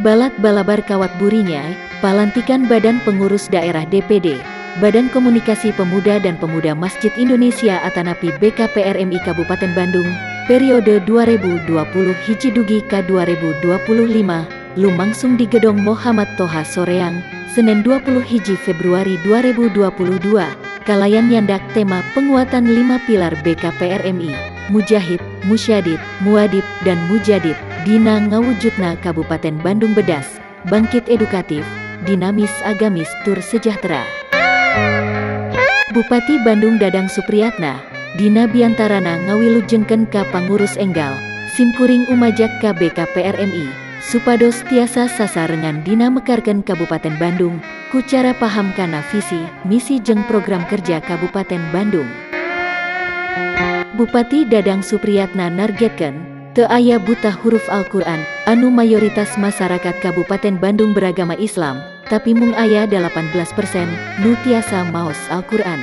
Balat balabar kawat burinyay, palantikan Badan Pengurus Daerah DPD, Badan Komunikasi Pemuda dan Pemuda Masjid Indonesia atanapi BKPRMI Kabupaten Bandung, periode 2020 hiji dugi ka 2025, lumangsung di Gedong Muhammad Toha Soreang, Senin 20 hiji Februari 2022, kalayan nyandak tema penguatan 5 pilar BKPRMI, Mujahid, Musyadid, Muadib, dan Mujadid, dina ngawujudna Kabupaten Bandung Bedas, bangkit edukatif, dinamis agamis tur sejahtera. Bupati Bandung Dadang Supriyatna, dina biantarana ngawilujengkeun ka pangurus enggal, simkuring umajak ka BKPRMI, supados tiasa sasarengan dina mekarkeun Kabupaten Bandung, ku cara paham kana visi, misi jeung program kerja Kabupaten Bandung. Bupati Dadang Supriyatna nargetkeun, teu aya buta huruf Al-Quran, anu mayoritas masyarakat Kabupaten Bandung beragama Islam, tapi mung aya 18% nu tiasa maos Al-Quran.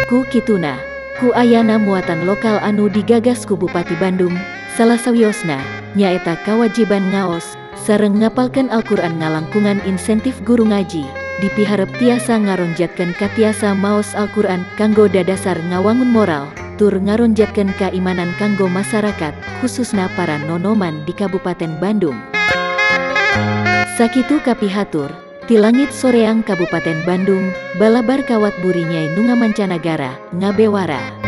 Ku kituna, ku ayana muatan lokal anu digagas ku Bupati Bandung, salah sawiosna, nyaeta kawajiban ngaos, sareng ngapalkeun Al-Quran ngalangkungan insentif guru ngaji, dipiharep tiasa ngaronjatkeun katiasa maos Al-Quran kanggo dadasar ngawangun moral, tur ngaronjatkeun kaimanan kanggo masyarakat, khususna para nonoman di Kabupaten Bandung. Sakitu kapihatur, ti langit Soreang Kabupaten Bandung, balabar kawat burinyay nu mancanagara, ngabewara.